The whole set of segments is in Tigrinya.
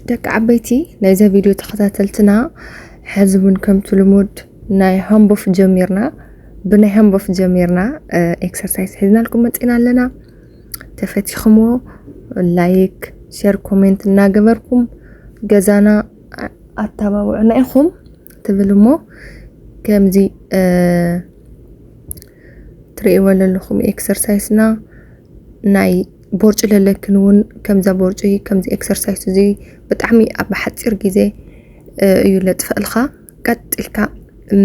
ደቂ ዓበይቲ ናይዛ ቪድዮ ተኸታተልትና፣ ሕዚ እውን ከምቲ ልሙድ ናይ ሃምቦፍ ጀሚርና። ብናይ ሃምቦፍ ጀሚርና ኤክሰርሳይዝ ሒዝናልኩም መፂና ኣለና። ተፈቲኹሞ ላይክ፣ ሼር፣ ኮሜንት እናገበርኩም ገዛና ኣተባብዑና ኢኹም ትብል እሞ፣ ከምዚ ትርእይዎ ዘለኹም ኤክሰርሳይስና ናይ ቦርጭ ለለክን እውን ከምዛ ቦርጭ፣ ከምዚ ኤክሰርሳይስ እዚ ብጣዕሚ ኣብ ሓፂር ግዜ እዩ ለጥፈእልካ። ቀጥ ኢልካ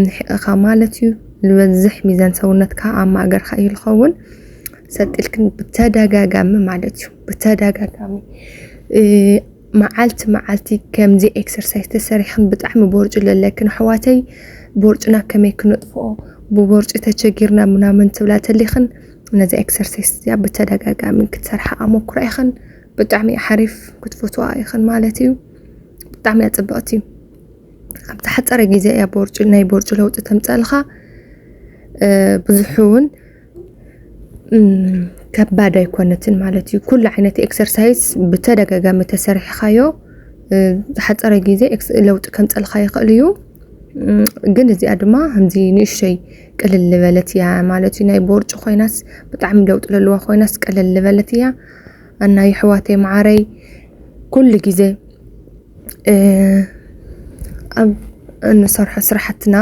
ንሕቕኻ ማለት እዩ። ዝበዝሕ ሚዛን ሰውነትካ ኣብ ማእገርካ እዩ ዝኸውን። ሰጥ ኢልክን ብተደጋጋሚ ማለት እዩ፣ ብተደጋጋሚ መዓልቲ መዓልቲ ከምዚ ኤክሰርሳይዝ ተሰሪሕን ብጣዕሚ ቦርጭ ለለክን ኣሕዋተይ፣ ቦርጭና ከመይ ክነጥፍኦ፣ ብቦርጭ ተቸጊርና ምናምን ትብላ ተሊኽን፣ ነዚ ኤክሰርሳይዝ እዚኣ ብተደጋጋሚ ክትሰርሓ ኣመኩራ ኢኽን። ብጣዕሚ ሓሪፍ፣ ክትፈትዋ ኢኽን ማለት እዩ። ብጣዕሚ እያ ፅብቕቲ እዩ። ኣብቲ ሓፀረ ግዜ እያ ቦርጭ፣ ናይ ቦርጭ ለውጢ ተምፀልኻ። ብዙሕ እውን ከባድ ኣይኮነትን ማለት እዩ። ኩሉ ዓይነት ኤክሰርሳይዝ ብተደጋጋሚ ተሰሪሕኻዮ ዝሓፀረ ግዜ ለውጢ ከምፀልካ ይኽእል እዩ። ግን እዚኣ ድማ ከምዚ ንእሽተይ ቅልል ዝበለት እያ ማለት እዩ። ናይ ቦርጭ ኮይናስ፣ ብጣዕሚ ለውጢ ለለዋ ኮይናስ ቅልል ዝበለት እያ። ኣና ይሕዋተይ መዓረይ፣ ኩሉ ግዜ ኣብ እንሰርሖ ስራሕትና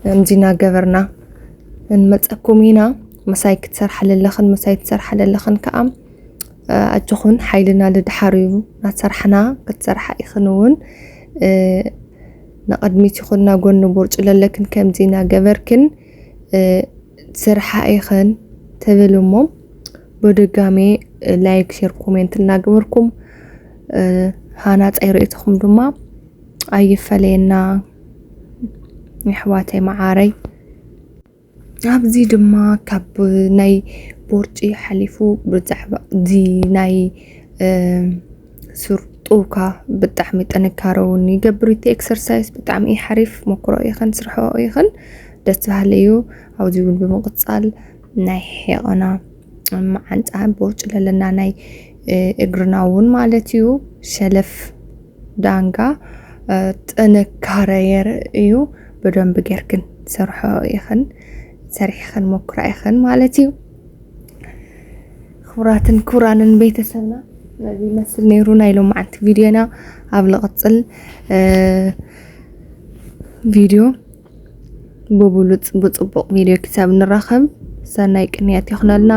ከምዚ እናገበርና እንመፀኩም ኢና። ምሳይ ክትሰርሓ ለለኽን ምሳይ ትሰርሓ ለለኽን ከዓ ኣጆኹን፣ ሓይልና ልድሓር እዩ። እናሰርሕና ክትሰርሓ ኢኽን እውን ንቕድሚት ይኹን ናጎኒ ቦርጭ ለለክን ከምዚ እናገበርክን ስርሓ ኢኽን ትብል እሞ፣ ብድጋሜ ላይክ፣ ሼር፣ ኮሜንት እናገበርኩም ሃናፃይ ርእይቶኹም ድማ ኣይፈለየና የሕዋተይ መዓረይ። ኣብዚ ድማ ካብ ናይ ቦርጪ ሓሊፉ ብዛዕባ እዚ ናይ ሱር ጡብካ ብጣዕሚ ጥንካረ እውን ይገብር። እቲ ኤክሰርሳይዝ ብጣዕሚ ሓሪፍ መክሮ ኢኽን ስርሖ ኢኽን ደስ በሃሊ እዩ። ኣብዚ እውን ብምቕፃል ናይ ሒቕና መዓንጣ ቦርጭ ለለና ናይ እግርና እውን ማለት እዩ ሸለፍ ዳንጋ ጥንካረ የርኢ እዩ። ብደንብ ጌርክን ሰርሖ ኢኽን ሰሪሕኽን ሞክራ ኢኽን ማለት እዩ። ክቡራትን ክቡራንን ቤተሰብና ነዚ ይመስል ነይሩ ናይ ሎማዓንቲ ቪድዮና። ኣብ ልቕፅል ቪድዮ ብብሉፅ ብፅቡቕ ቪድዮ ክሳብ ንራኸብ ሰናይ ቅንያት ይኹነልና።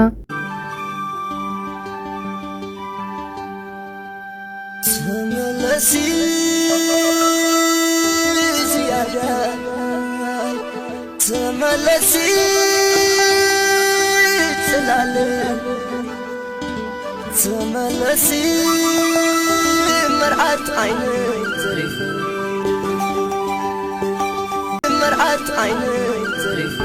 ተመለሲ ዝያዳ ተመለሲ ፅላለ ተመለሲ መርዓት ዓይነይ ተሪፉ መርዓት ዓይነይ ተሪፉ